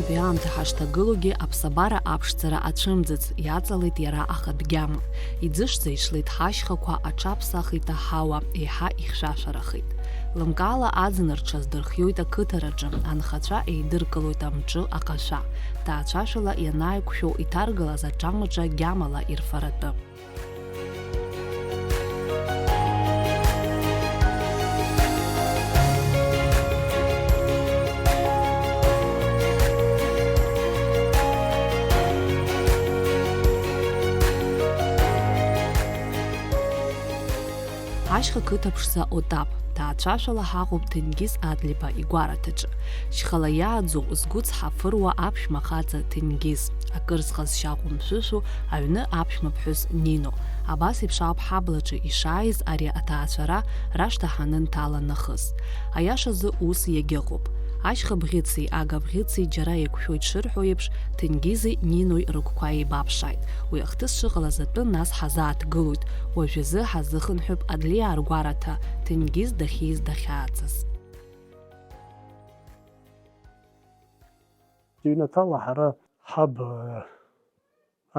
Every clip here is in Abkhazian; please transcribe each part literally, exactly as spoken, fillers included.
Уи аамҭа ҳашҭагылоугьы аԥсабара аԥшӡара ацәымӡыц иаҵалеит иара ахатә гьама. Иӡышӡа ишлеит ҳашьхақәа, аҽаԥсахит аҳауа, еиҳа ихьшәашәарахеит. Лымкаала аӡын рҽаздырхиоит ақыҭараҿы, анхацәа еидыркылоит амҿы аҟашәа. Ҭаацәашәала ианааиқәшәо иҭаргалаз аҿамаҿа гьамала ирфаратәы. Ашьха қыҭа ԥшӡа Отаԥ, ҭаацәашәала ҳаҟоуп Ҭенгиз Адлиба игәараҭаҿы. Шьхала иааӡоу, згәыц ҳафыруа аԥшәма хаҵа Ҭенгиз, акыр зҟазшьа ҟәымшәышәу аҩны аԥшәма ԥҳәыс Нино. Абас еиԥш ауп ҳаблаҿы ишааиз ари аҭаацәара рашҭа ҳанынҭала нахыс. Аиашазы ус иагьыҟоуп. Ашьха бӷьыци ага бӷьыци џьара еиқәшәоит шырҳәо еиԥш, Ҭенгизи Нинои рыгәқәа еибаԥшааит. Уи ахҭыс шыҟалаз атәы нас ҳазааҭгылоит. Уажәазы ҳазыхынҳәып Адлиаа ргәараҭа, Ҭенгиз дахьиз дахьааӡаз. Ҩнаҭала ҳара ҳаб, э,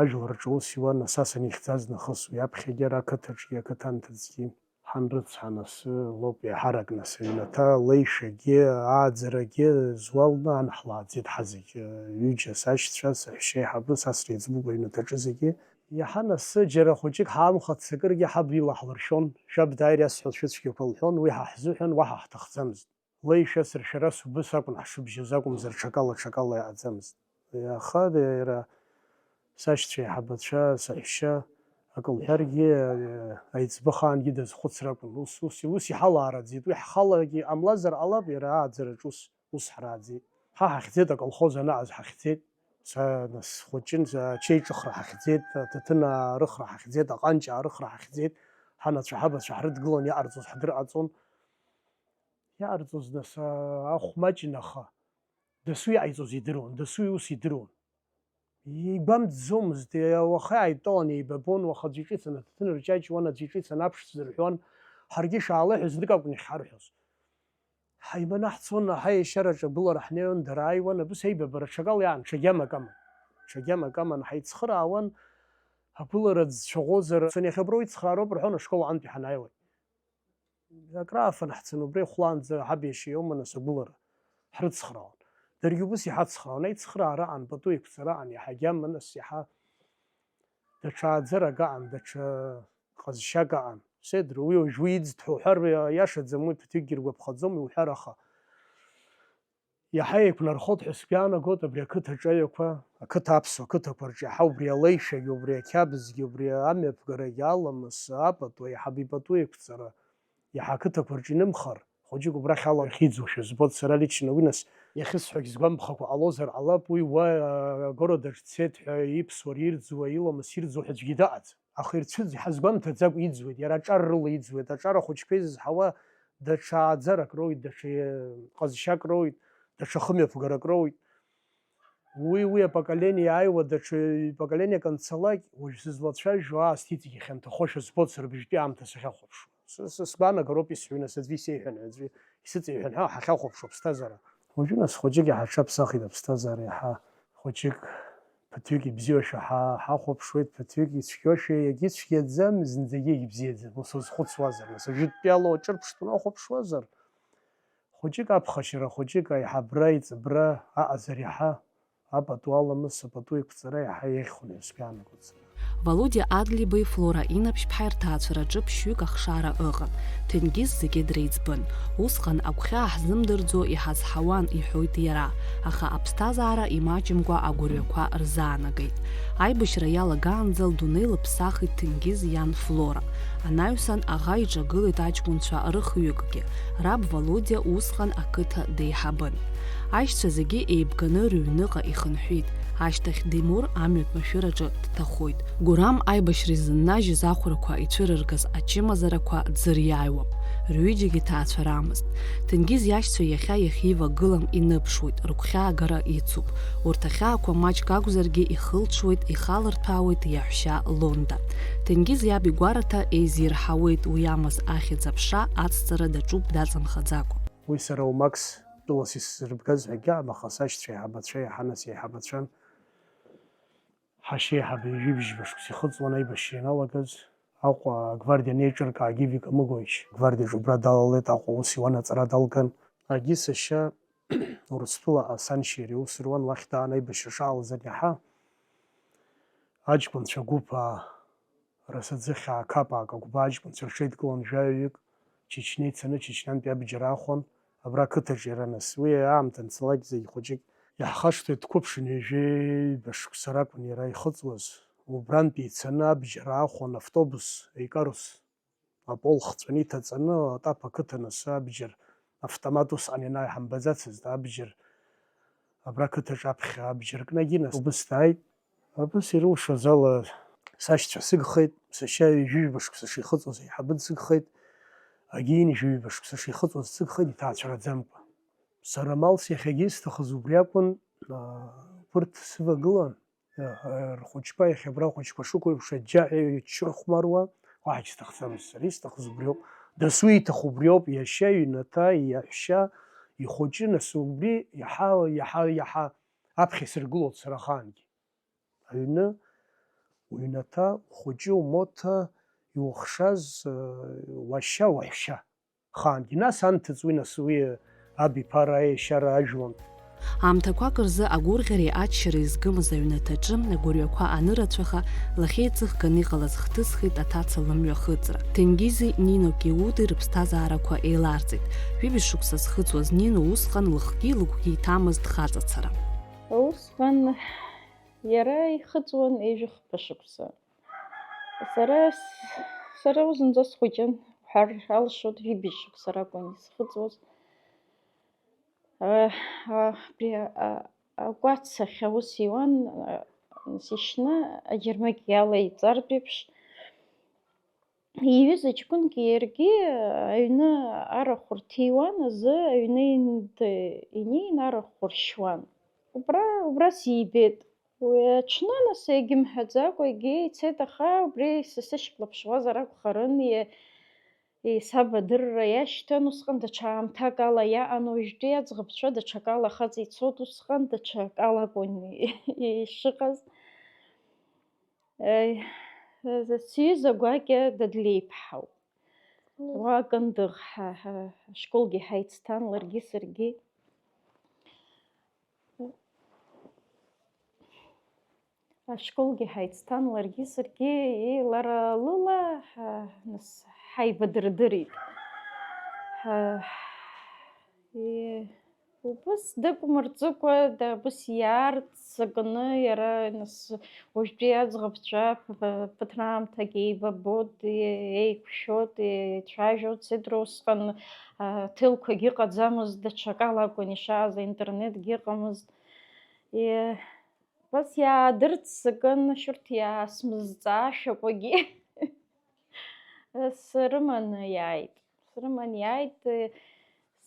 ажәлар рҿы ус иуан, нас ас анихьӡаз нахыс уи аԥхьагьы ара ақыҭаҿгьы, ақыҭанҭыҵгьы ҳанрыцҳа, нас лоуп еиҳарак, нас аҩнаҭа леишәагьы, ааӡарагьы зуалны ан ҳлааӡеит ҳазегь, э, ҩыџьа сашьцәа, саҳәшьа еиҳабы, са среиҵбуп аҩнаҭаҿы зегьы. Иаҳа нас џьара хәыҷык ҳаамхац, акыргьы ҳаб ила ҳлыршәон, шәаб дааир иасҳәо шәыцәгьақәа лҳәон, уи ҳаҳзыҳәан уаҳа ҳҭахӡамызт. Леишәа сыршәара субыс акәын ҳшыбжьаз акәымзар, ҽакала, ҽакала иаҟаӡамызт. Аха иара сашьцәа еиҳабацәа, саҳәшьа, акы лҳәаргьы, аиҵбы хаангьы дазхәыцыр акәын. Ус, ус, ус иҳалаараӡеит. Уи ҳхалагьы ҟамлазар ҟалап, иара ааӡараҿ ус, ус ҳрааӡеит. Ҳа ҳахьӡеит аколхоз анаҟаз ҳахьӡеит. Са нас схәыҷын, са ачеиҿыхра ҳахьӡеит, аҭаҭын аарыхра ҳахьӡеит, аҟанҷ аарыхра ҳахьӡеит. Ҳанацәа ҳабацәа ҳрыдгылон, иҟарҵоз ҳдырҟаҵон. Иаарҵоз нас, аа, ахә маҷын, аха дасу иҟаиҵоз идыруан, дасу иус идыруан. Игәамҵӡомызт, уаха иааидтәалан еибабон, уаха аӡәы иҿы ицан аҭаҭын рҷаҷуан, аӡәы иҿы ицан аԥшӡа рҳәуан, ҳаргьы шаалеиҳәоз знык акәын иҳарҳәоз. Ҳаиманы ҳцон, ҳаиашьараҿы агәылара ҳнеиуан, дара ааиуан, абыс аибабара ҽакала иаан, ҽа гьамак аман. Ҽа гьамак аман, ҳаицхыраауан, агәылара ӡцәаӷәозар, цон иахьа абра уицхраароуп рҳәон ашкол аҟынтәи ҳанааиуагь. Акраафан ҳцаны убра ихәлаанӡа ҳаб иашьа иоума нас агәылара ҳрыцхраауан. Даргьы убыс иҳацхраауан, аицхыраара аан, пату еиқәҵара аан, иаҳагьы аманас иаҳа даҽа ааӡарак аан, даҽа ҟазшьак аан. Седр, уи уажә уи иӡҭҳәа уҳәар, иашаӡам, уи ԥыҭҩыкгьы ргәаԥхаӡом иуҳәар, аха Иаҳа еиқәнархоит ҳәа сгәы иаанагоит абри ақыҭа аҿаҩақәа, ақыҭа аԥсуа қыҭақәа рҿы иаҳа убри алеишәагьы, убри ақьабзгьы, убри амҩаԥгарагьы, аламыс, апату, аиҳаб ипату еиқәҵара, иаҳа ақыҭақәа рҿы инымхар, хәыҷык убрахь ала ирхьиӡошәа збоит сара лично, уи нас иахьысҳәогь сгәамԥхакәа ҟалозар ҟалап, уи уа, а, агородаҿ дцеит ҳәа иԥсуара ирӡуа, иламыс ирӡуа ҳәа аӡәгьы дыҟаӡам. Аха ирцәыӡ-, иҳазгәамҭаӡакәа иӡуеит, иара аҿар рыла иӡуеит, аҿар ахәыҷқәа изызҳауа даҽа ааӡарак роуит, даҽа ҟазшьак роуит, даҽа хымҩаԥгарак роуит. Уи, уи апоколение иааиуа даҽа поколениак анцалак, уажә сызлацәажәо аасҭа иҵегь ихьанҭахошәа збоит сара быжьтәи аамҭа сахьахәаԥшуа. Сы-, сы-, сгәаанагароуп исҳәо, нас аӡәы исеиҳәан ҳәа, аӡәы исыҵеиҳәан ҳәа ҳахьахәаԥшуа аԥсҭазаара. Уажәы нас хәыҷык иаҳаҽаԥсахит аԥсҭазаара, иаҳа хәыҷык ԥыҭҩык ибзиоушәа ҳа-, ҳахәаԥшуеит, ԥыҭҩык ицәгьоушәа егьыцәгьаӡам, зынӡагьы егьбзиаӡам, ус узхәыцуазар, нас, ажәытәтәи ала уаҿырԥштәны уахәаԥшуазар, хәыҷык аԥхашьара, хәыҷык аиҳабра, аиҵыбра аҟазар иаҳа, апату аламыс, апату еиқәҵара иаҳа еиӷьхон ҳәа сгәы иаанагоит сара. Володиа Адлибеи Флора Инаԥшьԥҳаи рҭаацәараҿы ԥшьҩык ахшара ыҟан. Ҭенгиз зегьы дреиҵбын. Усҟан агәхьаа ҳзымдырӡо иҳазҳауан, иҳәоит иара, аха аԥсҭазаара имаҷымкәа агәырҩақәа рзаанагеит. Аибашьра иалагаанӡа лдунеи лыԥсахит Ҭенгиз иан Флора. Анаҩсан аӷа иҿагылеит аҷкәынцәа рыхҩыкгьы. Раб Володиа усҟан ақыҭа деиҳабын. Аишьцәа зегьы еибганы рыҩныҟа ихынҳәит. Ашьҭахь Демур амҩатә машәыраҿы дҭахоит. Гурам аибашьра изыннажьыз ахәрақәа ицәырыргаз ачымазарақәа ӡыриааиуам. Рҩыџьагьы ҭаацәарамызт. Ҭенгиз иашьцәа иахьа иахьивагылам иныԥшуеит, рыгәхьаагара ицуп. Урҭ ахьаақәа маҷк акәзаргьы ихылҽуеит, ихалырҭәаауеит иаҳәшьа Лонда. Ҭенгиз иаб игәараҭа еизирҳауеит, уи амаз ахьӡ-аԥша ацҵара даҿуп даҵамхаӡакәа. Уи сара Омакс Тәылас исзырбгаз ҳәагьы аҳәам, аха сашьцәа еиҳабацәа, еиҳанас еиҳабацәан. Ҳашьеиҳабы ҩажәи бжьба шықәса ихыҵуан аибашьра ианалагаз. Аҟәа агвардиа анеиҿыркаагьы Вика Мыгович агвардиаҿы убра далалеит, Аҟәа аус иуан, аҵара далган. Агьи сашьа Урыстәылаҟа саншьа иара иус руан, уахь даан аибашьра шаалаз аниаҳа, аҷкәынцәа гәыԥ аа, Расаӡыхь аа қапаак агәба аҷкәынцәа рҽеидкылон жәаҩаҩык, Чечниа ицаны Чечниантәи абџьар аахәон, абра ақыҭаҿы иара нас. Уи аамҭа анцалак зегь хәыҷык иаҳхашҭуеит, дқәыԥшын, ҩажәеиба шықәса ракәын иара ихыҵуаз. Убрантәи ицаны абџьар аахәон автобус, еикарус, апол хҵәаны иҭаҵаны, атап ақыҭа нас абџьар, автомат усҟан ианааи ҳамбаӡацызт, абџьар абра ақыҭаҿ аԥхьа абџьар кнагьы нас убыс дааит. Абас ирылшоз ала сашьцәа сыгхеит, сашьа ҩажәижәба шықәса шихыҵуаз еиҳабы дсыгхеит, агьи ҩажәижәба шықәса шихыҵуаз дсыгхеит иҭаацәараӡамкәа. Сара малс иахьагьы исҭахыз убри акәын, аа, ԥырҭ сывагылан, аа, рхәыҷқәа иахьа абра ахәыҷқәа шықәу еиԥш аџьаҳәа иччо ихәмаруа, уаҳагь сҭахӡамызт, сара исҭахыз убриоуп, дасу ииҭаху убриоуп, иашьа, иҩнаҭа, иаҳәшьа, ихәыҷы, нас убри иаҳа, иаҳа, иаҳа аԥхьа исыргылоит сара ахаангьы. Аҩны, уҩнаҭа, ухәыҷы, умоҭа, иухшаз, уашьа, уаҳәшьа. Хаангьы, нас анҭыҵ уи, нас уи аб иԥара аешьара ажәлантә. Аамҭақәак рзы агәырӷьареи аччареи згымыз аҩнаҭаҿы агәырҩақәа анырацәаха, лахьеиҵыхганы иҟалаз хҭысхит аҭаца лымҩахыҵра. Ҭенгизи Нино Киути рыԥсҭазаарақәа еиларҵеит. Ҩажәи шықәса зхыҵуаз Нино усҟан лыхгьы лыгәгьы иҭамызт хаҵацара. Усҟан иара ихыҵуан ҩажәи хԥа шықәса. Сара с-, сара уа зынӡа схәыҷын, уҳәар алшоит, ҩажәи шықәса ракәын исхыҵуаз. А, а, абри, а, акәац ахь аус иуан, а, сышьны аџьармыкьа иалаиҵартә еиԥш. Иҩыза ҷкәынк иаргьы аҩны арахә рҭиуан азы, аҩны инеин арахә ршьуан. Убра, убра сибеит. Уи аҽны, нас, егьымҳәаӡакәа егьи ицеит, аха убри са сышьклаԥшуазар акәхарын, е-, е-, саб адырра иашьҭан, усҟан даҽа аамҭак ала иаан, уажәтәи аӡӷабцәа даҽакала хаҵа ицоит, усҟан даҽакала акәын ишыҟаз. Сҩыза гәакьа Дадлеиԥҳауп. Уа Кындыӷ ҳа, ҳа, ҳашколгьы ҳаицҭан ларгьы саргьы. Ашколгьы ҳаицҭан ларгьы саргьы, и, лара лыла, ҳа, нас, ҳаибадырдырит. Ҳа, и, Убыс дықәмырҵыкәа, да, убыс иаарццакны иара, нас, уажәтәи аӡӷабцәа ԥ-, ԥ-, ԥыҭраамҭак еибабоит, е-, еиқәшәоит, еицәажәоит, сеидра усҟан, а, ҭелқәагьы ыҟаӡамызт, даҽакала акәын ишааз, аинтернетгьы ыҟамызт. Е-, убас иаадырццакын, шьурҭ иаасмызҵаашәакәагьы срыманы иааит. Срыман иааит,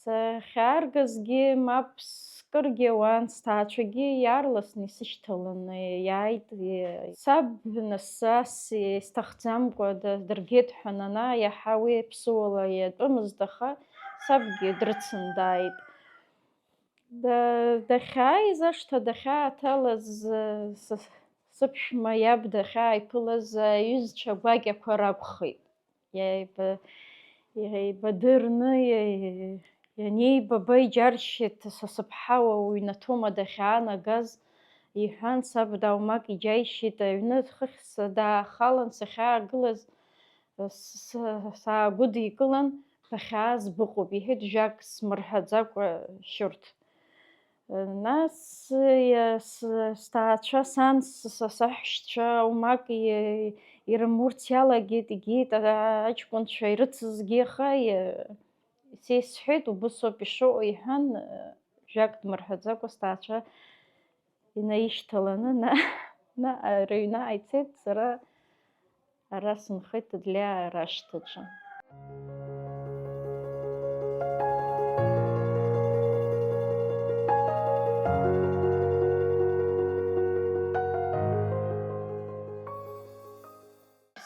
сахьааргазгьы мап скыргьы ауан, сҭаацәагьы иаарласны исышьҭаланы иааит. Саб нас ас исҭахӡамкәа да-, дыргеит ҳәа ананааи, иаҳа уи ԥсыуала иатәымызт, аха сабгьы дрыцын дааит. Да-, дахьааиз ашҭа дахьааҭалаз, сы-, сыԥшәма иаб дахьааиԥылаз аҩызцәа гәакьақәа ракәхеит. Иааиба-, иааибадырны иа-, ианеибаба иџьаршьеит, са сыԥҳа уа уҩнаҭома дахьаанагаз, иҳәан, саб даумак иџьаишьеит, аҩны хыхь даахалан сахьаагылаз, с-, с-, саагәыдикылан, бахьааз быҟоуп, иҳәеит, жәак смырҳәаӡакәа шьурҭ. Нас, иа-, с-, сҭаацәа сан с-, са саҳәшьцәа умак и-, ирымурц иалагеит, игеит, а-, аҷкәынцәа ирыцызгьы, аха, иа-, са исҳәеит, убысоуп ишыҟоу, иҳәан, жәак дмырҳәаӡакәа сҭаацәа инаишьҭаланы, на-, на-, рыҩнаҟа ицеит, сара ара сынхеит, Дадлеиаа рашҭаҿы.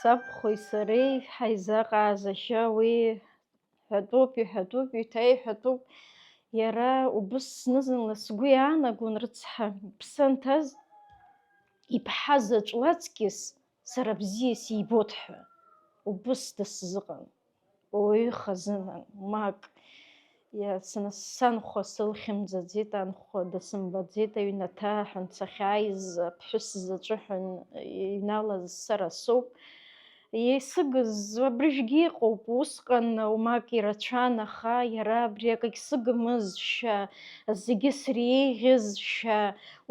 Сабхәеи сареи ҳаизаҟааз ашьа уи ҳәатәуп, иҳәатәуп, иҭеиҳәатәуп, Иара убыс зны-зынла сгәы иаанагон, рыцҳа, иԥсы анҭаз, иԥҳа заҵә лаҵкьыс сара бзиа сибоит ҳәа, убыс дысзыҟан. Уаҩы хазынан, мак. Иа-, сынасанхәа сылхьымӡаӡеит, анхәа дысымбаӡеит, аҩнаҭа ҳәа сахьааиз аԥҳәыс заҵәы ҳәа иҩналаз сара соуп. Исыгыз абыржәгьы иҟоуп, усҟан умак ирацәан, аха иара абри акагь сыгмызшәа, зегьы среиӷьызшәа,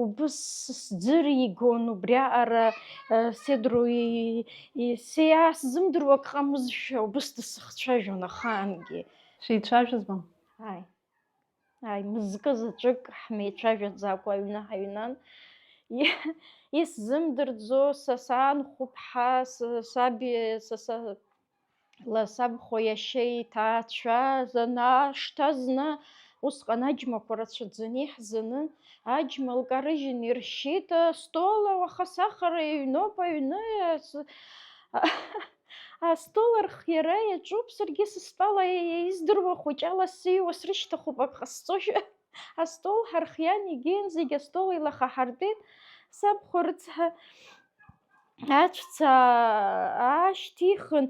убыс сӡыригон, убриаҟара, э, седру и-, и-, сеиаасзымдыруа ак ҟамызшәа, убыс дсыхцәажәон ахаангьы. Шәеицәажәозма? Ааи. Ааи, мызкы заҵәык ҳмеицәажәаӡакәа аҩны ҳаҩнан. И-, исзымдырӡо са саанхәыԥҳа, с-, саби, са, са, ласабхәа иашьа иҭаацәа, зны ашҭа зны, усҟан аџьмақәа рацәаӡаны иаҳзанын, аџьма лкарыжьын иршьит, астол ауаха сахара иҩноуп аҩны, ас-, астол архиара иаҿуп, саргьы сыстәала издыруа хәыҷала сыҩуа срышьҭахуп ак ҟасҵошәа. Астол ҳархиан, игеин зегь астол илахаҳартәеит, сабхәа рыцҳа, аҵәца аашьҭихын,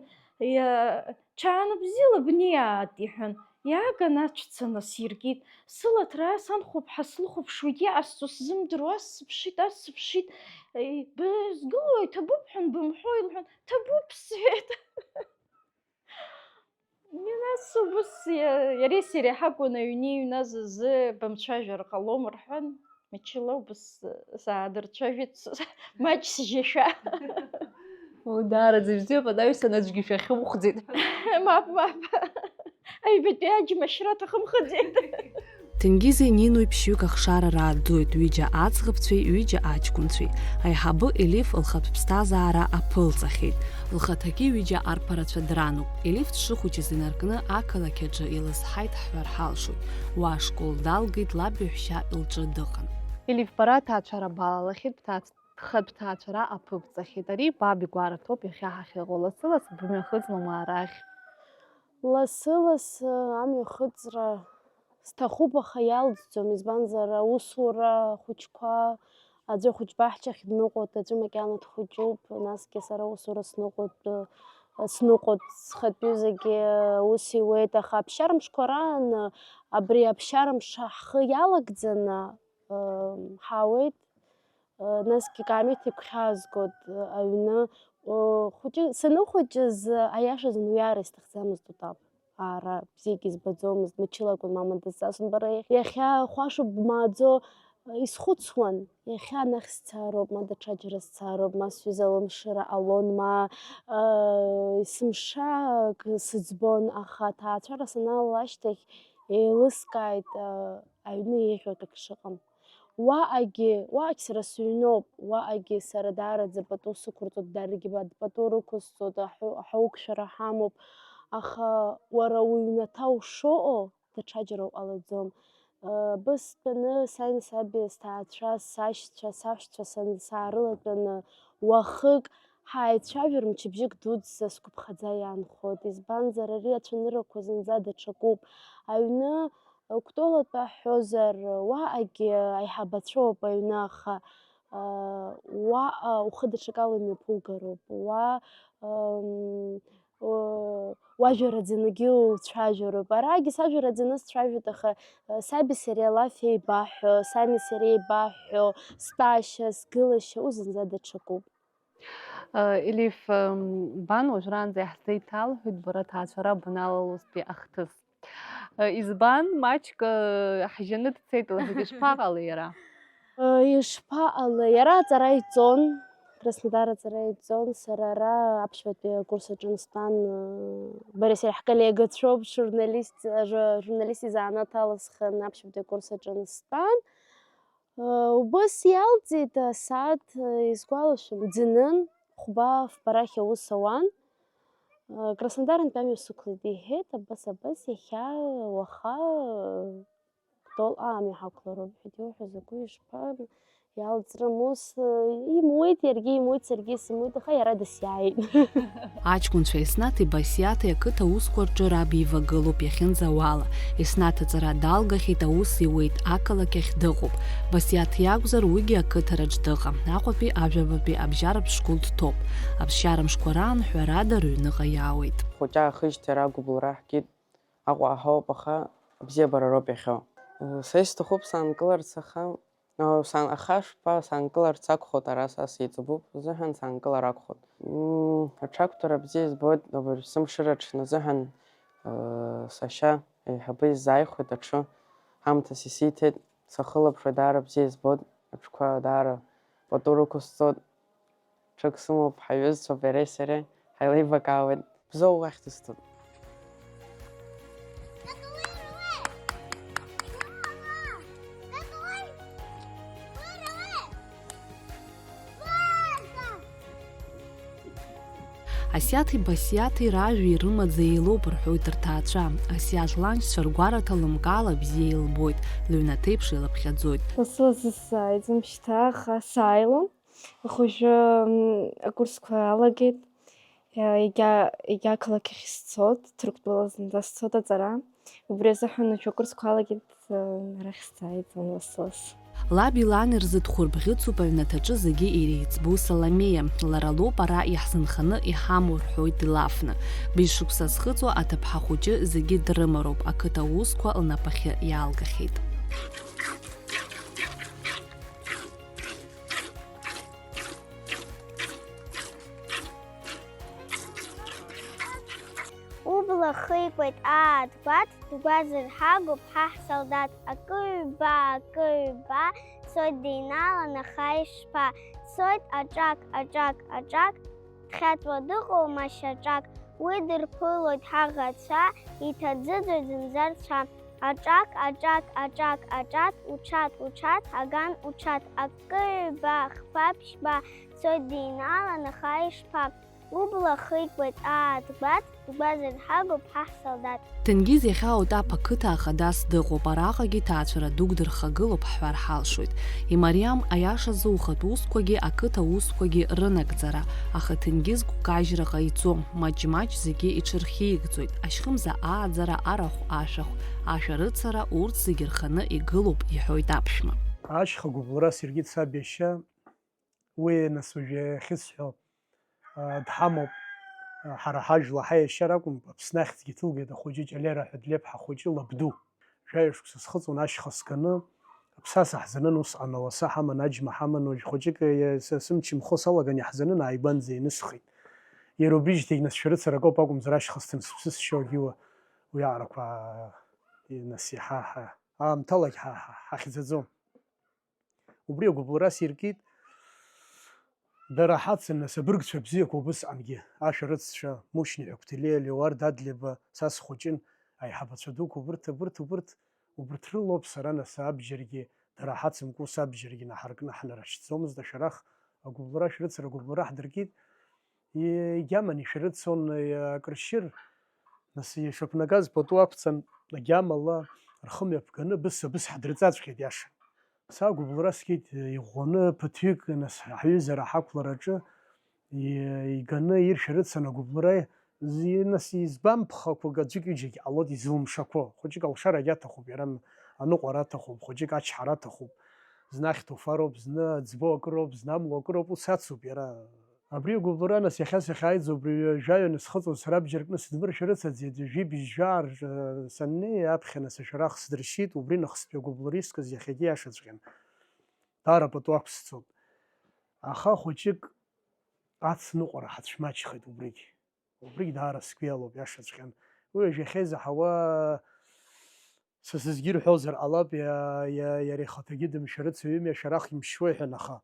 иа-, ҽаанбзиала бниаат, иҳәан, иааган аҵәца насиркит. Сылаҭра санхәыԥҳа слыхәаԥшуеит, иҟасҵо сзымдыруа, ас сыԥшит, ас сыԥшит, бызгылои, ҭабуп ҳәан бымҳәои лҳәан, ҭабуп сҳәеит. Нас убыс иа-, иареи сареи ҳакәын аҩны иҩназ азы бымцәажәар ҟалом рҳәан, мчыла убыс саадырцәажәеит, маҷ сжьашәа. О, даараӡа ибзиоуп, анаҩсан аӡәгьы шәахьымхәӡеит. Мап, мап. Аҩбатәи аџьма ашьра аҭахымхаӡеит. Ҭенгизи Нинои ԥшьҩык ахшара рааӡоит, ҩыџьа аӡӷабцәеи ҩыџьа аҷкәынцәеи. Аиҳабы Елиф лхатә ԥсҭазаара аԥылҵахьеит. Лхаҭагьы ҩыџьа арԥарацәа дрануп. Елиф дшыхәыҷыз инаркны ақалақь аҿы илызҳаит ҳҳәар ҳалшоит. Уа ашкол далгеит, лаб иаҳәшьа лҿы дыҟан. Елиф, бара аҭаацәара балалахьеит, бҭаацәа Хатә ҭаацәара аԥыбҵахьеит. Ари баб игәараҭоуп иахьа ҳахьыҟоу. Лассы-ласс бымҩахыҵлома арахь? Лассы-лассы амҩахыҵра сҭахуп, аха иалҵӡом, избанзар, аусура хәыҷқәа, аӡәы ахәыҷ баҳчахь дныҟәоит, аӡәы макьана дхәыҷуп, насгьы сара аусура сныҟәоит, сныҟәоит, схатәы ҩызагьы ус иуеит, аха аԥсшьара мшқәа раан, абри аԥсшьара мш ҳхы иалагӡаны, ҳаауеит. Насгьы Камиҭ игәхьаазгоит, аҩны, хәыҷы, саныхәыҷыз, аиашазы, уиаара исҭахӡамызт, утап. Аара бзиагьы избаӡомызт, мчыла акәын мама дызҵазон, бара, иахьа хәашоуп бмааӡо, исхәыцуан, иахьа анахь сцаароуп, ма даҽаџьара сцаароуп, ма сҩыза лымшира ҟалон, ма, есымша ак сыӡбон, аха аҭаацәара саналала ашьҭахь еилыскааит, аҩны еиӷьу акгьы шыҟам. Уаҟагьы, уаҟагь сара сыҩноуп, уаҟагьы сара даараӡа пату сықәырҵоит, даргьы ба-, пату рықәысҵоит, аҳәо-, аҳауқәшәара ҳамоуп, аха уара уҩнаҭа ушыҟоу даҽаџьара уҟалаӡом. Ы, быстәаны сани саби, сҭаацәа, сашьцәа, саҳәшьцәа сан-, саарылатәаны уахык ҳаицәажәар, мчыбжьык дуӡӡа сгәаԥхаӡа иаанхоит, избанзар, ари ацәаныррақәа зынӡа даҽакуп. Аҩны Кәтолатәа ҳҳәозар, уаҟагьы аиҳабацәоуп аҩны, аха, уаҟа ухы даҽакала имҩаԥугароуп, уа, уажәараӡаныгьы уцәажәароуп. Арагьы сажәараӡаны сцәажәоит, аха, саби сареи алаф еибаҳҳәо, сани сареи еибаҳҳәо, стәашьа, сгылашьа, уи зынӡа даҽакуп. Елиф, бан уажәраанӡа иаҳзеиҭалҳәеит бара аҭаацәара баналалозтәи ахҭыс. Избан, маҷк ҳжьаны дцеит лҳәеит, ишԥаҟалеи иара? Ишԥаҟалеи? Иара аҵара иҵон, Краснодар аҵара иҵон, сара ара аԥшьбатәи акурс аҿы анстәан, бареи сареи ҳколлегацәоуп, журналист, жу-, журналист изанааҭ алысхын аԥшьбатәи акурс аҿы анстәан. Убыс иалҵит асааҭ, исгәалашәом, ӡынын, хәба фба рахь аус ауан. Краснодарынтә амҩа сықәлеит, иҳәеит, абас, абас, иахьа, уаха, Кәтол амҩа ҳақәлароуп, ҳәа иуҳәо закәу, ишԥа-, Иалҵрым ус, имуит, иаргьы имуит, саргьы сымуит, аха иара дысиааит. Аҷкәынцәа Еснаҭи Басиаҭи ақыҭа усқәа рҿы раб ивагылоуп иахьынӡауала. Еснаҭ аҵара далгахьеит, аус иуеит, ақалақь ахь дыҟоуп. Басиаҭ иакәзар, уигьы ақыҭараҿ дыҟам. Аҟәатәи ажәабатәи абжьаратә школ дҭоуп. Аԥсшьара мшқәа раан, ҳәарада, рыҩныҟа иаауеит. Хәыҷы аахижьҭеи ара агәыбылра ҳгеит. Аҟәа ҳауп, аха абзиабара роуп иахьоу. Са исҭахуп саанкыларц, аха, сан-, аха шԥа, саанкыларц акәхоит, ара са сеиҵбуп, зыҳәан саанкылар акәхоит. Мм, аҽақәтәара бзиа избоит, абыржә сымшыра ҽназыҳәан, сашьа аиҳабы исзааихәеит аҽы, ҳамҭас исиҭеит, сахылаԥшуа даара бзиа избоит, аҽқәа даара пату рықәысҵоит. Ҽык сымоуп, ҳаиҩызцәоуп иареи сареи, ҳаилеибакаауеит. Бзоу уахь дысҭоит. Асиаҭи Басиаҭи ражәа ирымаӡа еилоуп рҳәоит рҭаацәа. Асиаҭ ланшьцәа ргәараҭа лымкаала бзиа илбоит, лыҩнаҭеиԥш илыԥхьаӡоит. Лассы-лассы сааиӡом шьҭа, аха сааилон. Уажәы акурсқәа алагеит, егьа, егьа ақалақь ахь сцот, Ҭырқәтәыла зынӡа сцот аҵара. Убри азыҳәан уажәы акурсқәа алагеит, арахь сааит ласс-ласс. Лаби лани рзы дхәырбӷьыцуп аҩнаҭаҿы зегьы иреиҵбу Саламеиа. Лара лоуп ара иаҳзынханы иҳамоу, рҳәоит илафны. Быжь шықәса зхыҵуа аҭыԥҳа хәыҷы зегьы дрымароуп, ақыҭа усқәа лнапахьы иалгахьеит. Убла хикәеит, аа, дгәаҭ, дгәазырҳагоуп ҳа ҳсолдаҭ, акы-ҩба, акы-ҩба, цоит деинаалан, аха ишԥа, цоит аҿак, аҿак, аҿак, дхьаҵуа дыҟоума шьаҿак, уи дырԥылоит ҳаӷацәа, иҭаӡыӡоит зынӡа рцәа. Аҿак, аҿак, аҿак, аҿак, уҽаҭ, уҽаҭ, аган уҽаҭ, акы-ҩба, хԥа-ԥшьба, цоит деинаалан, аха ишԥа, убла хикәеит, аа, дгәаҭ, дгәазырҳагоуп ҳа ҳсолдаҭ. Ҭенгиз иахьа Отаԥ ақыҭа ахадас дыҟоуп, араҟагьы ҭаацәара дук дырхагылоуп ҳҳәар ҳалшоит. Имариам, аиашазы, ухатә усқәагьы ақыҭа усқәагьы рынагӡара, аха Ҭенгиз гәкажьра ҟаиҵом, маҷ-маҷ зегьы иҽырхьигӡоит, ашьхымза ааӡара, арахә, ашәахә, ашәарыцара, урҭ зегьы рханы игылоуп, иҳәоит аԥшәма. Ашьха гәыбылра сиркит саб иашьа. Уи, нас, уажәы иахьысҳәо, аа, дҳамоуп. Ҳара ҳажәла ҳаиашьара акәымкәа, Аԥсны ахьӡгьы ҭылгеит ахәыҷы Ҷалера ҳәа длеип ҳахәыҷы лабду. Жәаҩа шықәса схыҵуан ашьха сганы, аԥсаса ҳзанын усҟан, ауаса ҳаман, аџьма ҳаман, уажә хәыҷык, иа-, са-, сымч мхо салаган иаҳзанын, ааигәанӡа инысхит. Иара убрижьҭеигь, нас, шәарыцарак ауп акәымзар, ашьха сҭынсыԥсысшьо агьиуа уи аҟарақәа нас иаҳа ҳа-, аамҭалагь ҳа-, ҳа-, ҳахьӡаӡом. Убри агәыбылра сиркит. Дара ҳацын, нас, абыргцәа бзиақәа убысҟангьы, ашәарыццәа, Мушьни ҳәа Қәҭелиа, Леуард Адлеиба, са схәыҷын, аиҳабацәа дуқәа убырҭ, абырҭ, убырҭ, убырҭ рылоуп сара, нас, абџьаргьы, дара ҳацымкәа ус абџьаргьы наҳаркны ҳнарашьҭӡомызт, ашәарах агәыбылра, ашәарыцара агәыбылра ҳдыркит. Егьаман ишәарыцон, акрышьыр, нас ишақәнагаз пату ақәҵан, агьамала рхы мҩаԥганы, быс-абыс ҳдырҵаҵәҟьеит, иаша. Са агәыбылра сгеит, иӷәӷәаны ԥыҭҩык, нас, ҳҩызара ҳақәлараҿы иганы иршәарыцан агәыбылра, зи-, нас, избан ԥхақәак аӡәык-ҩыџьагь ҟалоит изылымшақәо. Хәыҷык алшарагь аҭахуп, иара аныҟәара аҭахуп, хәыҷык ачҳара аҭахуп, зны ахьҭа уфароуп, зны аӡбо акыроуп, зны амла акыроуп, ус ацуп иара. Абри агәыбылра, нас, иахьа сахьааиӡо, убри жәаҩа насхыҵуан сара, абџьар кны сыдмыршәа рыцаӡеит, жәибжь жәаа рҿы саннеи, аԥхьа, нас, ашәарах сдыршьит, убри нахыстәи агәыбылра искыз иахьагьы иашаҵәҟьан. Даара пату ақәсҵоит. Аха хәыҷык ацныҟәара ҳацәмаҷхеит убригь. Убригь даара сгәы иалоуп, иашаҵәҟьан. Уи уажә иахьа изаҳауа са сызгьы ирҳәозар ҟалап, иа-, иа-, иара ихаҭагьы дымшәарыцаҩым, иашәарах имшьуеи ҳәа, аха.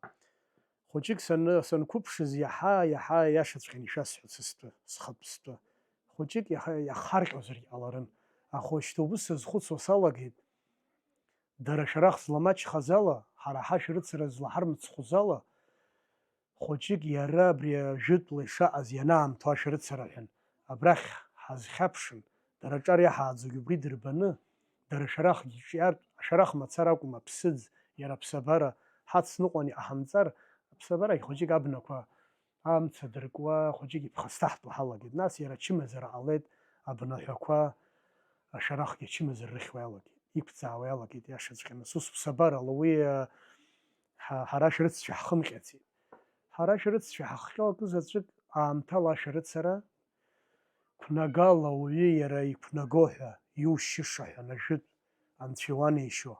Хәыҷык саны-, санқәыԥшыз, иаҳа, иаҳа иашаҵәҟьаны ишәасҳәоит са стәы, схатә стәы. Хәыҷык иаха-, иахарҟьозаргь ҟаларын. Аха уажәшьҭа убыс сазхәыцуа салагеит. Дара шәарах зламаҷхаз ала, ҳара ҳашәарыцара злаҳармыцхәыз ала, хәыҷык иара абри ажәытәла ишаҟаз ианаамҭоу ашәарыцара ҳәан, абрахь ҳазхьаԥшын, дара аҿар иаҳааӡогь убри дырбаны, дара шәарахгьы ҿиартә, ашәарах мацара акәым, аԥсыӡ, иара аԥсабара, ҳацныҟәан иҟаҳамҵар, аԥсабарагь хәыҷык абнақәа амца дыркуа, хәыҷык иԥхасҭаҳтәуа ҳалагеит. Нас иара ачымазара ҟалеит, абнаҳәақәа, ашәарахгьы ачымазара рыхьуа иалагеит, иқәӡаауа иалагеит, иашаҵәҟьаны. Ус ԥсабарала уи, а, ҳа-, ҳара шәарыццәа ҳхымҟьацеит. Ҳара шәарыццәа ҳахҟьо акы заҵәык аамҭала ашәарыцара, қәнагала ауаҩы иара иқәнаго ҳәа, иушьыша ҳәа, ажәытә анцәа иуанеишьо,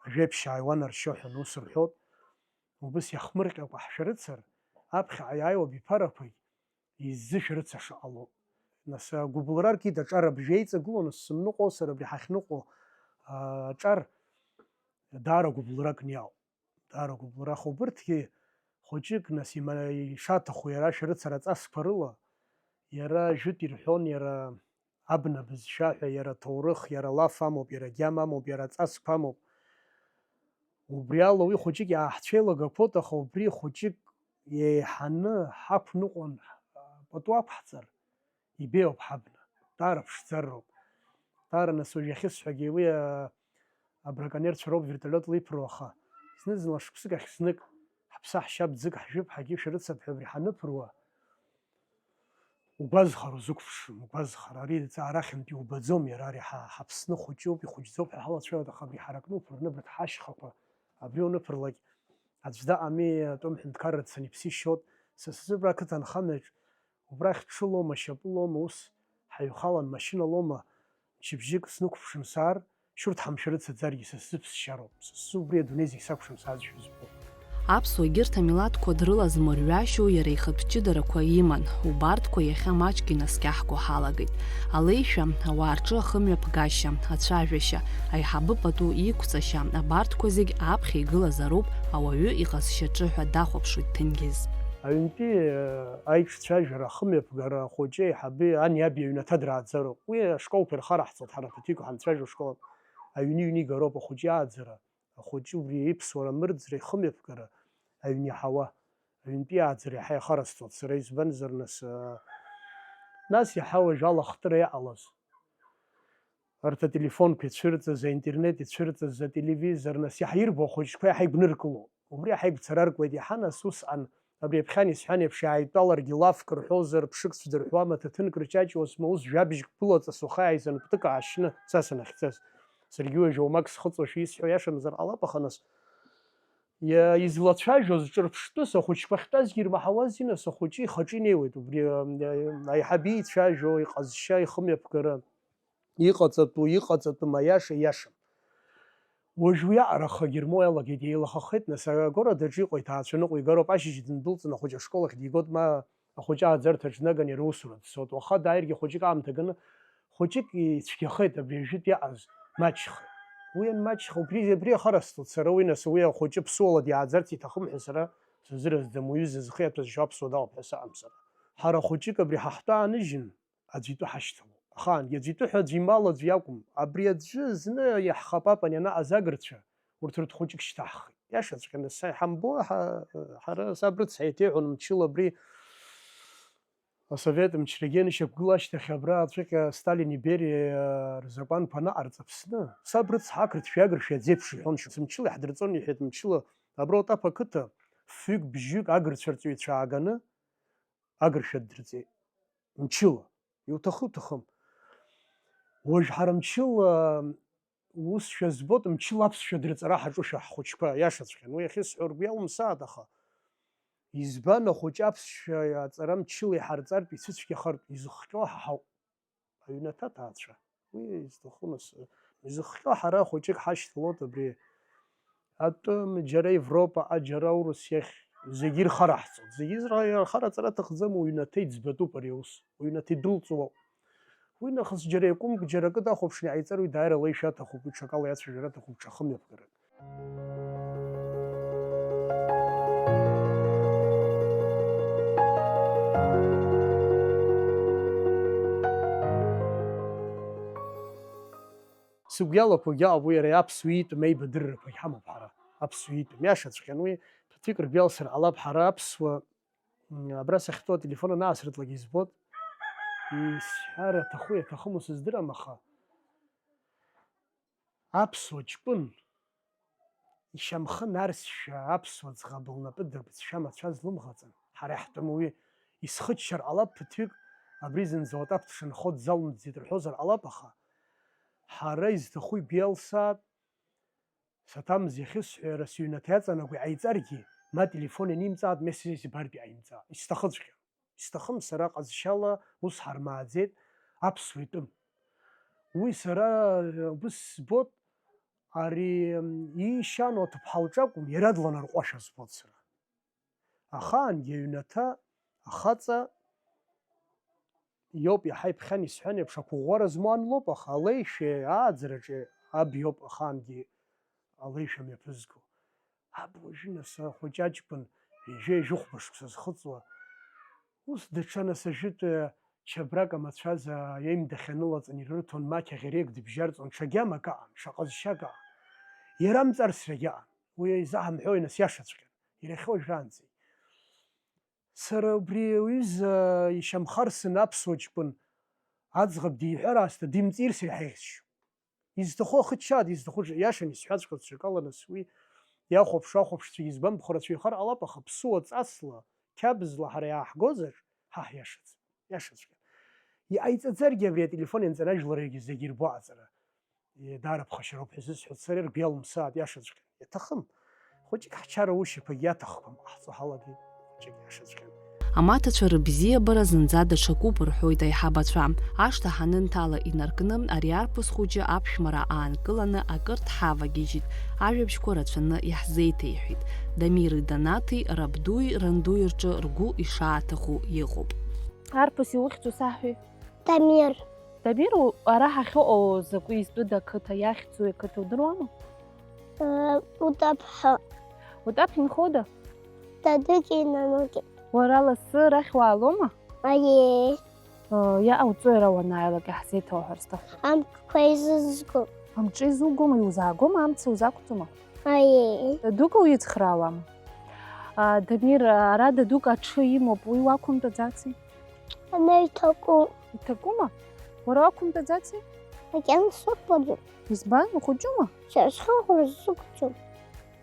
ажәеиԥшьаа иуанаршьо ҳәа ус рҳәоит. Убыс иахмырҟьакәа ҳшәарыцар, аԥхьаҟа иааиуа абиԥарақәагь иззышәарыцаша ҟалоуп. Нас, агәыбылра аркит, аҿар абжа иҵагылоу, нас сымныҟәо, сара абри ҳахьныҟәо, а, аҿар даара гәыбылракны иаауп. Даара гәыбылра, аха убырҭгьы хәыҷык, нас, има-, ишаҭаху иара ашәарыцара аҵасқәа рыла, иара ажәытә ирҳәон, иара абна бызшәа ҳәа, иара ҭоурых, иара лаф амоуп, иара гьама амоуп, иара ҵасқәа амоуп. Убри ала уи хәыҷык иааҳцәеилагақәоит, аха убри хәыҷык еиҳаны ҳақәныҟәан, пату ақәҳҵар, ибеиоуп ҳабна. Даара ԥшӡарроуп. Даара нас уажә иахьысҳәагьы уи, а, абраконерцәа роуп вертолиотла иԥыруа, аха зны-зынла шықәсык ахь знык ҳаԥсы ҳшьап ӡык ҳжәып, ҳагьы шәарыцап ҳәа абри ҳаныԥыруа, угәазхара узықәԥшым, угәазхара. Ари арахьынтә иубаӡом, иара ари ҳа-, ҳаԥсны хәыҷуп, ихәыҷӡоуп ҳәа ҳалацәажәоит, аха абри ҳаракны уԥырны абарҭ ҳашьхақәа, абри уныԥырлак, аӡә даҟами, атәым ҳәынҭқарра дцаны иԥсишьоит. Са сзы абра ақыҭа анхамҩаҿ, убрахь ҽылома, шьапылома, ус ҳаҩхалан, машьыналома, мчыбжьык снықәԥшын саар, шьурҭ ҳамшәарыцаӡаргьы са сзы ԥсшьароуп, са сзы убри адунеи зегь сакәшан саазшәа збо. Аԥсуа егьырҭ амилаҭқәа дрылазмырҩашьо иара ихатә ҷыдарақәа иман, убарҭқәа иахьа маҷк инаскьаҳго ҳалагеит. Алеишәа, ауаа рҿы ахымҩаԥгашьа, ацәажәашьа, аиҳабы пату иқәҵашьа, абарҭқәа зегь аԥхьа игылазароуп, ауаҩы иҟазшьаҿы ҳәа дахәаԥшуеит Ҭенгиз. Аҩнтәи, э, аиҿцәажәара, ахымҩаԥгара ахәыҷы аиҳабы ани аби аҩнаҭа драаӡароуп. Уи ашколқәа ирхараҳҵоит, ҳара ԥыҭҩык ҳанцәажәо ашкол аҩны-ҩны игароуп ахәыҷы иааӡара, ахәыҷы убри иԥсуара мырӡра, ихымҩаԥгара, аҩн иаҳауа, аҩнтәи ааӡара иаҳа иахарасҵоит. Сара избанзар, нас, а, нас иаҳа уажә алахтыра иҟалаз, арҭ ателефонқәа ицәырҵыз, аинтернет ицәырҵыз, ателевизор, нас иаҳа ирбо ахәыҷқәа иаҳа игәныркыло. Убри иаҳа игәцараркуеит, иаҳа нас усҟан, абри аԥхьан исҳәан еиԥш, иааидтәаларгьы лафк рҳәозар, ԥшык цәдырҳәуама, ҭаҭынк рыҷаҷуазма, ус жәабжьк былаҵасуха ааизан, ԥҭык аашьны, са санахьцаз. Саргьы уажә оумак схыҵуашәа исҳәо иашамзар ҟалап, аха нас, иа-, излацәажәоз ҿырԥштәыс, ахәыҷқәа ахьтәазгьы ирмаҳауази, нас, ахәыҷы ихаҿы инеиуеит, убри, а, аиҳабы ицәажәо, иҟазшьа, ихымҩаԥгара. Иҟаҵатәу, иҟаҵатәым аиаша иашам. Уажә уи аҟара ахагьы рмоу иалагеит, еилахахеит, нас, агородаҿы иҟоу иҭаацәа ныҟәигароуп, ашьыжь дындәылҵын, ахәыҷы ашкол ахь дигоит, ма ахәыҷы ааӡарҭаҿ днаганы иара усура дцоит. Уаха дааиргьы хәыҷык аамҭа ганы, хәыҷык ицәгьахеит абри ажәытә иаҟаз, маҷхеит. Уи анмаҷха, убри, абри ахарасҭалт сара уи, нас, уи ахәыҷы ԥсуала диааӡарц иҭахым ҳәа сара сазыразӡам, уҩыза зхы иаҭәазшьо аԥсуа далоуп ҳәа саҟам сара. Ҳара хәыҷык абри ҳахәҭа ааныжьын, аӡәы итәы ҳашьҭалоуп. Ахаангьы аӡәы итәы ҳәа аӡәы имало аӡәы иакәым. Абри аӡәы зны иаҳхапапан ианаҟаз агырцәа, урҭ рыҭ хәыҷык шьҭаҳхит. Иашаҵәҟьаны са иҳамбо, ҳа-, ҳара саб рыцҳа еиҭеиҳәон мчыла абри асовет мчрагьы анышьақәгыла ашьҭахь абра аҵәыҟьа Сталини Бериа рзакәанқәа анаҟарҵ Аԥсны, саб рыцҳа ақырҭшәа агыршәа аӡеиԥш иҳәон, мчыла иаҳдырҵон, иҳәеит, мчыла абра Отаԥ ақыҭа фҩык-бжьҩык агырцәа рҵаҩцәа ааганы агыршәа дырҵеит. Мчыла. Иуҭаху уҭахым. Уажә ҳара мчыла усшәа збоит, мчыла аԥсшәа дырҵара ҳаҿушәа ҳхәыҷқәа, иашаҵәҟьан. Уи ахьысҳәо ргәы иалымсааит, аха избан ахәыҷы аԥсшәа аҵара мчыла иҳарҵартә ицәыцәгьахартә изыхҟьо ҳа ҳауп. Аҩнаҭа аҭаацәа. Уи изҭаху нас, изыхҟьо ҳара хәыҷык ҳашьҭалоит абри атәым, џьара Европаҟа, џьара аурыс иахь, зегьы ирхараҳҵоит. Зегьы изра-, ирхараҵара аҭахӡам, уҩнаҭа иӡбатәуп ари аус. Уҩнаҭа идәылҵуа. Уи нахыс џьара иакәымк, џьара акы дахәаԥшны иҟаиҵар, уи дааира ала ишәаҭахуп, уи ҽакала иацәажәара аҭахуп, ҽа хымҩаԥгарак. Сыгәы иалақәогьы ауп, уи иара аԥсуа итәым аибадыррақәагь ҳамоуп ҳара, аԥсуа итәым. Иашаҵәҟьан уи, ԥыҭҩык ргәы иалсыр ҟалап, ҳара аԥсуа, м, абра сахьтәоу ателефон анаасрыҭлак избоит. Исҳәар аҭаху иаҭахыму сыздырам, аха аԥсуа ҷкәын Ишьамхы нарсшәа аԥсуа ӡӷаб лнапы дырбыҵшәа мацәаз лымӷаҵан. Ҳара иаҳтәым уи исхыччар ҟалап ԥыҭҩык, абри зынӡа уатаԥ дшынхо дзалымҵӡеит рҳәозар ҟалап, аха ҳара изҭаху ибиалсаат, саҭамыз иахьысҳәара сыҩнаҭа иаҵанакуа иҟаиҵаргьы, ма телефон ианимҵаат, ма сизбартә иҟаимҵаат, исҭахыҵәҟьам. Исҭахым сара ҟазшьала ус ҳармааӡеит аԥсуа итәым. Уи сара, э, убыс збот, ари, м, иишьану аҭыԥҳа лҿы акәым, иара дланарҟәуашәа збот сара. Ахаангьы аҩнаҭа ахаҵа иоуп, иаҳа иԥхьан исҳәан еиԥш, ақәыӷәӷәара змоу ан лоуп, аха алеишәеи ааӡараҿы аб иоуп ахаангьы алеишәа мҩаԥызго. Аб уажәы нас ахәыҷ аҷкәын ҩажәи ҩажәихәба шықәса зхыҵуа, ус даҽа нас ажәытә чабрак амацәаз аимда ахьанылаҵан ирырҭон, маҷ аӷьареик дыбжьарҵон, ҽагьамак аҟан, ҽа ҟазшьак аҟан. Иара амҵарсрагьы аҟан. Уи изаҳамҳәои, нас, иашаҵәҟьан, ирахьоу жәаанӡагь. Сара убри аҩыза ишьамхарсын аԥсуа ҷкәын аӡӷаб диҳәар аасҭа димҵирсыр иҳаихьысшьон. Изҭаху ахычча, дизҭаху ҿ-, иашан исҳәаҵәҟьоу ҵәҩакала, нас уи иахәаԥшуа ахәаԥшцәагьы избан, ԥхрацәаҩхар ҟалап, аха ԥсуа ҵасла, қьабзла ҳара иааҳгозар, ҳа ҳиашаӡам, иашаҵәҟьа. Иҟаиҵаӡаргьы абри ателефон ианҵаны ажәларгьы зегьы ирбо аҟаҵара. Е, даара ԥхашьароуп ҳәа зысҳәоз сара, ргәы иалымсааит, иашаҵәҟьа. Иаҭахым. Хәыҷык ҳчара ушьақәагьы иаҭахқәам, ҟаҳҵо ҳалагеит, хәыҷык иашаҵәҟьан. Амаҭацәа рыбзиабара зынӡа даҽакуп, рҳәоит аиҳабацәа. Ашҭа ҳанынҭала инаркны, ари арԥыс хәыҷы аԥшәмара аанкыланы акыр дҳавагьежьит, ажәабжьқәа рацәаны иаҳзеиҭеиҳәеит. Дамири Донаҭи рабдуи рандуи рҿы ргәы ишааҭаху иҟоуп. Арԥыс иухьӡу саҳәеи? Дамир. Дамир, у-, ара ҳахьыҟоу закәи, изтәыда ақыҭа, иахьӡу ақыҭа удыруама? Э, Утаԥ ҳәа. Утаԥ инхода? Дадуки нануки. Уара лассы рахь уаалома? Аиеи. Э, иаҟауҵои ара уанааилак, иаҳзеиҭоуҳәар сҭахуп. Амқәа изызго. Амҿы изугома, иузаагома, амца узақәҵома? Аиеи. Дадука уицхраауама? А, Дамир, ара дадук аҽы имоуп, уи уақәымтәаӡаци? Ана иҭаку. Иҭакума? Уара уақәымтәаӡаци? Макьана сықәԥаӡом. Избан, ухәыҷума? Сара схы ӷәра сзықәҵом.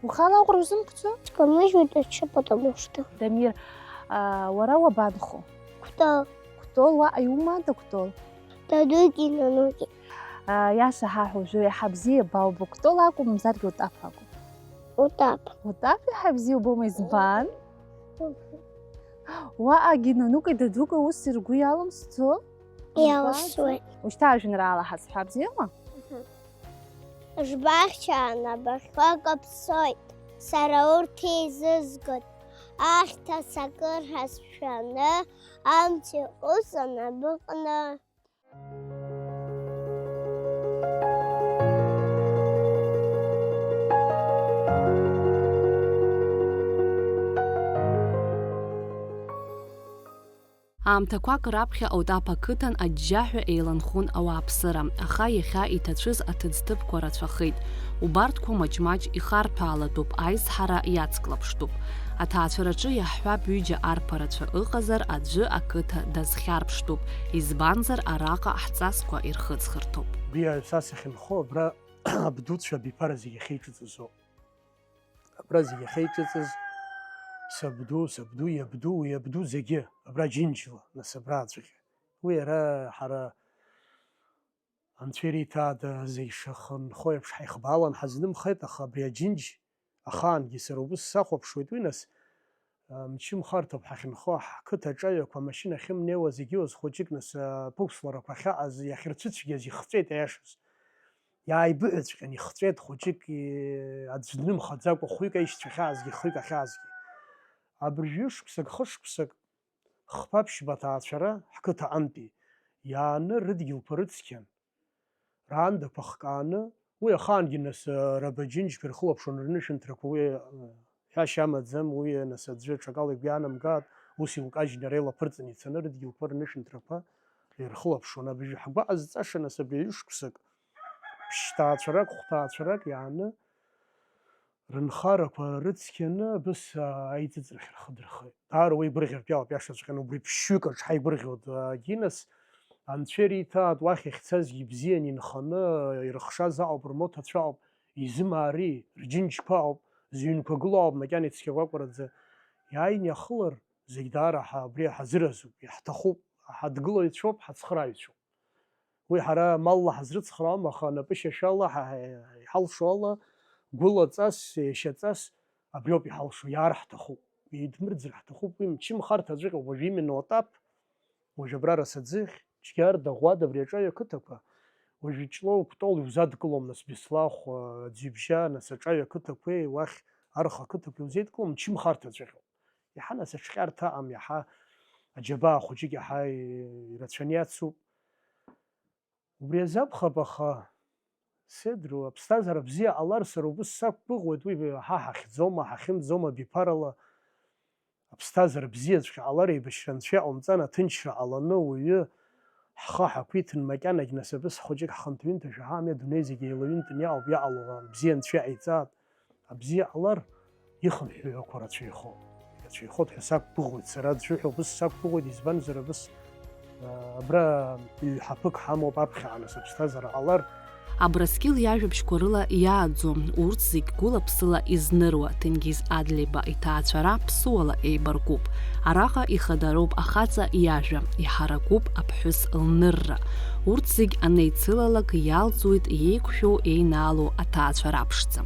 Ухала аӷәра узымқәҵо? Скамыжьуеит аҽы, потому что. Дамир, а, уара уабанхо? Кәтол. Кәтол, уаҟа иумада Кәтол? Дадуки нануки. А, иаша ҳаҳәа уажәы иаҳа бзиа баубо, Кәтол акәым, мамзаргьы Утаԥ акәым? Утаԥ. Утаԥ иаҳа бзиа убома, избан? Уаҟагьы нануки дадуки ус ргәы иалымсӡо? Иалсуеит. Ушьҭа ажәеинраала ҳазҳәа, бзиоума? Мгм. Жбахьча анапахьқәа каԥсоит, сара урҭ еизызгоит, ахьҭа сакыр ҳазшәаны, амц иҟәысҵан абыҟны. Аамҭақәак раԥхьа Отаԥ ақыҭан аџьџьаҳәа еиланхон ауааԥсыра, аха иахьа иҭацәыз аҭыӡҭыԥқәа рацәахеит. Убарҭқәа маҷ-маҷ ихарҭәаалатәуп, аизҳара иацклаԥштәуп. Аҭаацәараҿы иаҳҳәап, ҩыџьа арԥарацәа ыҟазар, аӡәы ақыҭа дазхьарԥштәуп, избанзар, араҟа ҳҵасқәа ирхыҵхырҭоуп. Убри аҩ са сахьынхо абра абдуцәа абиԥара зегьы ахьеиҿыҵыз ауп. Абра зегьы ахьеиҿыҵыз сабду, сабду, иабду, уи иабду зегьы, абра Џьынџьла, нас абра аӡәгьы. Уи иара ҳара Анцәа ириҭаада, зегь шахынхо еиԥш ҳаихбаалан ҳазнымхеит, аха абри Аџьынџь ахаангьы сара убыс сахәаԥшуеит, уи нас, а, мчымхарҭоуп ҳахьынхо, ҳқыҭа аҿаҩақәа амашьына ахьымнеиуа зегьы уаз хәыҷык нас, а, аԥықәсларақәа ахьаҟаз, иахьырцәыцәгьаз ихҵәеит аиашаз. Иааибыҳәаҵәҟьан ихҵәеит хәыҷык, и-, аӡә днымхаӡакәа, хәҩык аишьцәа ахьаазгьы, хҩык ахьаазгьы. Абыржәы шықәсак, хышықәсак, хԥа-ԥшьба аҭаацәара ҳқыҭа антәи иааны рыдгьылқәа рыцқьан, раандақәа хкааны, уи ахаангьы нас, а, рабаџьынџьқәа ирхылаԥшуан рнышәынҭрақәа, уи, а, ҳәашьа амаӡам, уи нас аӡәы ҽакала игәы иаанамгааит, ус илкажьны ара илаԥырҵын ицаны рыдгьылқәа рнышәынҭрақәа ирхылаԥшуан. Абыржәы ҳгәы ҟазҵаша нас абри ҩышықәсак ԥшьҭаацәарак, хәҭаацәарак иааны рынхарақәа рыцқьаны абыс, аа, аиҵыҵрахь рхы дырхеит. Даара уи гәырӷьартәиаауп, иашаҵәҟьаны убри ԥшьҩык аҿы ҳаигәырӷьоит, егьи нас, анцәа ириҭааит, уахь иахьцазгьы ибзиан инханы, ирыхшаз аҟоуп, рмоҭацәа аҟоуп, изымаари, рџьынџьқәа ауп, зыҩнқәа гылоу ауп, макьана ицқьакәакәараӡа иааины иахылар, зегь даара ҳа-, абри ҳазыразуп, иаҳҭахуп, ҳадгылаҩцәоуп, ҳацхрааҩцәоуп. Уи ҳара малла ҳазрыцхраауам, аха напышьашәала ҳа-, ҳа-, иҳалшо ала, гәылаҵас, еишьаҵас абриоуп иҳалшо, иаар ҳҭахуп. Еидмырӡыр ҳҭахуп, уи мчымхарҭаҵәҟьоуп, уажә именно атап, уажә абра Расаӡыхь, Џьгьарда, Ӷәада, абри аҿаҩа қыҭақәа, уажә Ҷлоу, Кәтол иузадкылом, нас Беслахә, Ӡҩыбжьа, нас аҿаҩа қыҭақәеи, уахь Арха қыҭақәеи иузеидкылом, мчымхарҭаҵәҟьоуп. Иаҳа нас аҽҟьарҭа аҟам, иаҳа аџьабаа хәыҷык иаҳа ирацәаны иацуп. Убри азы акәхап, аха, Седру, аԥсҭазаара бзиа ҟалар, сара убыс сақәгәыӷуеит, уи ҳа ҳахьӡома, ҳахьымӡома, абиԥарала аԥсҭазаара бзиаҵәҟьа ҟалар, еибашьра анцәа иҟоумҵан, аҭынчра ҟаланы, уаҩы ҳхы ҳақәиҭын, макьанагь нас абыс хәыҷык ҳхынҭәынҭәашәа ҳамҩа адунеи зегьы еилаҩынтәны иҟоуп, иҟало, бзиа анцәа иҟаиҵааит. Абзиа ҟалар, ихынҳәыҩрақәа рацәаҩхоит. Ирацәаҩхоит ҳәа сақәгәыӷуеит сара, аӡәы ҳәа убыс сақәгәыӷуеит, избанзар, абыс, а, абра ҩ-ҳаԥык ҳамоуп аԥхьаҟа, нас аԥсҭазаара ҟалар. Абрыскьыл иажәабжьқәа рыла иааӡом, урҭ зегь гәыла-ԥсыла изныруа, Ҭенгиз Адлеиба иҭаацәара ԥсуала еибаркуп. Араҟа ихадароуп ахаҵа иажәа, иҳаракуп аԥҳәыс лнырра. Урҭ зегь анеицылалак, иалҵуеит иеиқәшәо, еинаало аҭаацәара ԥшӡа.